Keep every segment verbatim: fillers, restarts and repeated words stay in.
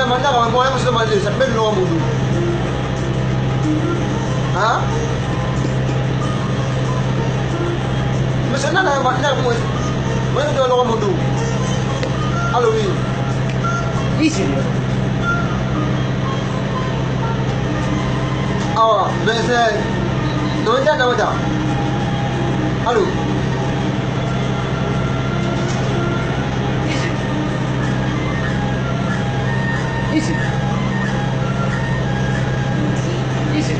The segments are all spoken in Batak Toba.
na mana ka, mana ka sudah mandi, sampai dulu kamu dulu. Ha? Masa na, na, na, mana dulu kamu dulu. Halo, Wi. Isi dia. Awa, bese. Nonda, nonda. Halo. Isi. Isi. Isi.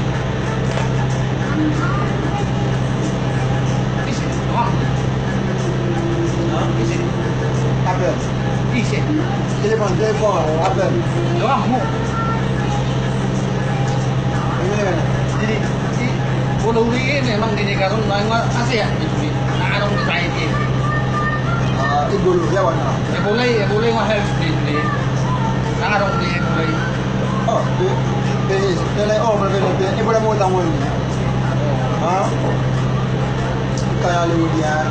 Isi. Wah. Isi. Apa? Isi. Telepon, telepon, apa? Doang, mu. Iya. Jadi, i, bola uli ini memang di negara lain mah asli ya, gitu, di. Nah, orang bisa ini. Ah, ibu lu, ya, mana? Ya, boleh, ya, boleh, mah harus di, di. Nah, orang di, ya, boleh. Oh, di, di, di, di, oh, boleh, boleh, di, ibu lu mau tahu ini. Ha? Kaya lu dia.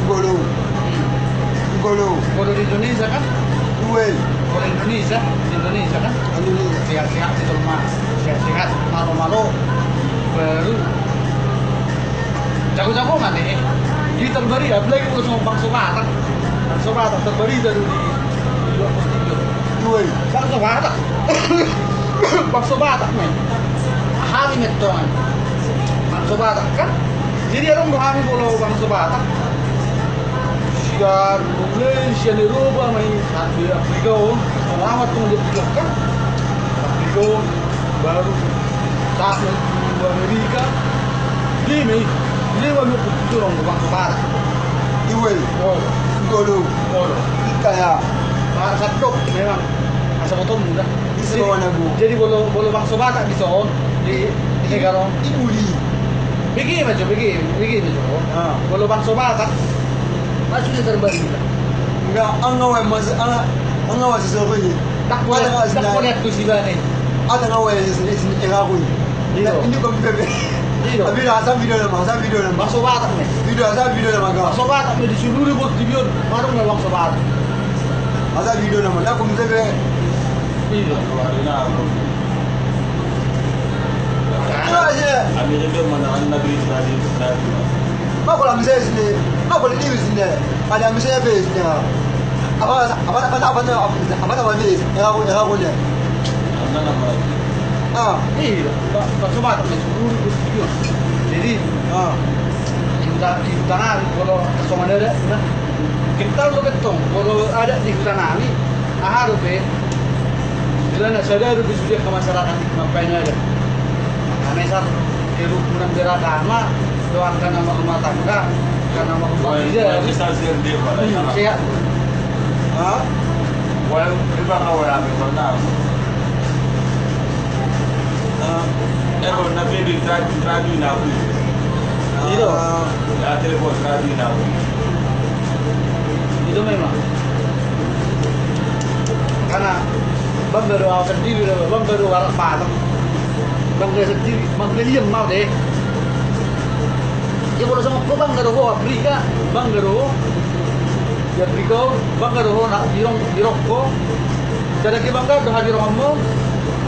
Golo. Golo. Golo di Indonesia kan? Dua. Golo Indonesia, di Indonesia kan? Indonesia. Sehat-sehat di rumah. Sehat-sehat, malo-malo. Baru. Jago-jago kan, eh? Di terbaru ya, apalagi kalau sama bangsa Batak. Bangsa Batak terbaru dari di dua puluh tiga. Dua. Bangsa Batak. Bangso Batak, men. Hami mettongan. Bangso Batak, kan? Jadi, adong do hami bola bangso Batak. Sian, mulai sian Eropa, ma i, sampe Afrika on. Lama tu di Afrika, kan? Afrika on, baru sampe tu Amerika. Lima i. Lima i, tu adong bangso Batak. Iwe. Oh. Golo. Golo. Ika ya. Batak sandok, memang. Asa motom muda. Bisa bawa nabu. Jadi, bola, bola bangso Batak di son, di, di negara. Ibuli. Bege ma jo, bege, bege ma jo. Ah. Bola bangso Batak. Masuk di terbaru. Enggak, enggak, weh, mas, enggak, enggak, weh, sesuatu ini. Tak boleh, tak boleh tu si bane. Ada na wae sini sini ela kui. Ina ini kau bebe. Ina. Abi asa video nama, asa video nama. Bakso Batak ne. Video asa video nama kau. Bakso Batak ne di seluruh portibi on. Baru memang bakso Batak. Asa video nama. Aku bebe. Ina. Ina aja. Abi itu mana anda beli tadi tadi. Mako la mise sini, mako la mise sini. Ada mise apa sini? Apa apa apa apa apa apa apa apa sini? Era aku era aku ne. Ah. Ina, Pak Sobat, Pak Sobat. Jadi, ah, di huta di huta nami kalau songon dia, nah. Kita lo betong kalau ada di huta nami. Aha dope? Bila na sada dope sude ke masyarakat di Mampain ada. Makanya sar kerukunan beragama doakan nama rumah tangga karena mau rumah tangga. Sehat. Hah? Well, kita kau yang bertanggung. Eh, na bebe radio na aku. Ina. Ya telepon radio na aku. Ina memang. Karena bangga do au sendiri, bangga do arak patang. Bangga sendiri, bangga liam mau deh. Ya kalau sama kau bangga do ho Afrika, bangga do ho. Ya Afrika, bangga do ho na birong birong ho. Jadi kita bangga do hadir ngomong.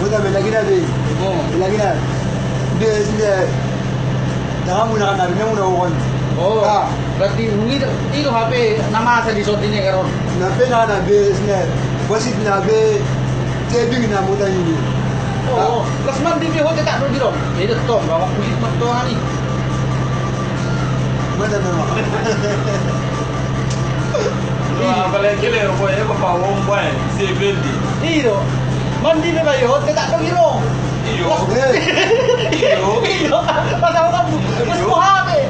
Gue tak bela gila deh. Oh. Bela gila. Dia dia. Jangan muna kan hari ini muna orang. Oh. Ah. Berarti mungkin itu H P nama saya di shot ini karon. Na pe na na be sine. Wasit na be tebing na mota ini. Oh, las mandi be hote tak do biro. Beda tong bawa kulit mah tong ani. Mata memang. Apalagi le ko e ko pa wong boy. Sebendi. Iyo. Mandi be bayo hote tak do biro. Iyo. Iyo. Iyo. Pas aku kamu. Pas ku habe.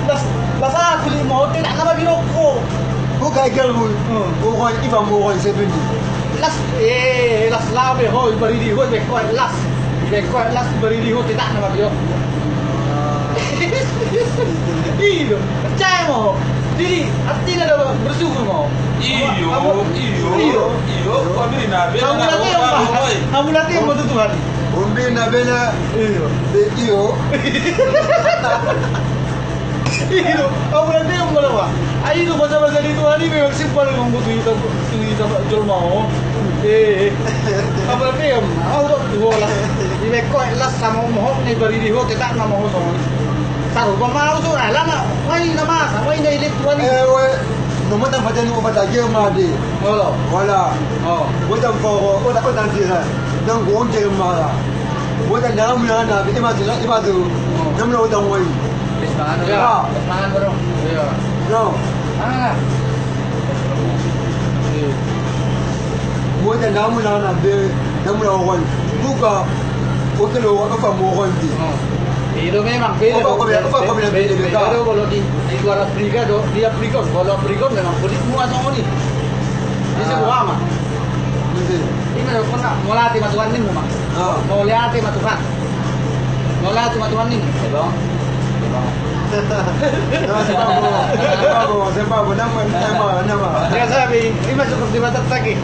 Las, las aku lima hotel tak nama birokko. Ko gagal gue. Hmm. Ko kau iba mau kau sebendi. Las, eh, las labe ho ibaridi ho ibe kau las. Ibe kau las ibaridi ho tidak nama birokko. Iyo, percaya mau. Jadi artinya ada bersyukur mau. Iyo, iyo, iyo. Iyo. Kamu nanti yang mau tutup hati. Umbi na bela. Iyo. Iyo. Ino, au berarti yang mana, Pak? Ai ino bahasa-bahasa di Tuhan ini memang simpel memang butuh itu, butuh itu, Pak, jolma, oh. Eh, eh. Au berarti yang, au dok, bola. Di beko, las sama mohon nih, bari di hotel, tak nama ho, sama. Taruh, Pak, mau, so, nah, lama. Wah, ini nama, sama ini, ini Tuhan ini. Eh, weh. Nomor tempat yang lupa tak, dia mah, dia. Wala. Wala. Oh. Wala, Pak, wala, wala, dia. Dan gua, dia mah. Wala, dalam, dalam, dalam, dia mah, dia mah, dia. Oh. Dia mah, dia mah. Semangat, bro. Iya. Semangat, bro. Iya. No. Ah. Iya. Mota na muna na be, na muna wan. Buka. Oke lo, apa pa mo wan di. Oh. Itu memang beda. Apa, apa, apa, apa, beda, beda, beda, beda. Kalau di, di luar Afrika, do, di Afrika, kalau Afrika memang kulit mua sama ni. Bisa buama. Ini mana pernah, mau latih ma Tuhan ni, Mak. Ah. Mau latih ma Tuhan. Mau latih ma Tuhan ni. Sebab. Sebab. Sebab, sebab, nama, nama, nama. Ya, sabi, ini masuk ke batas lagi.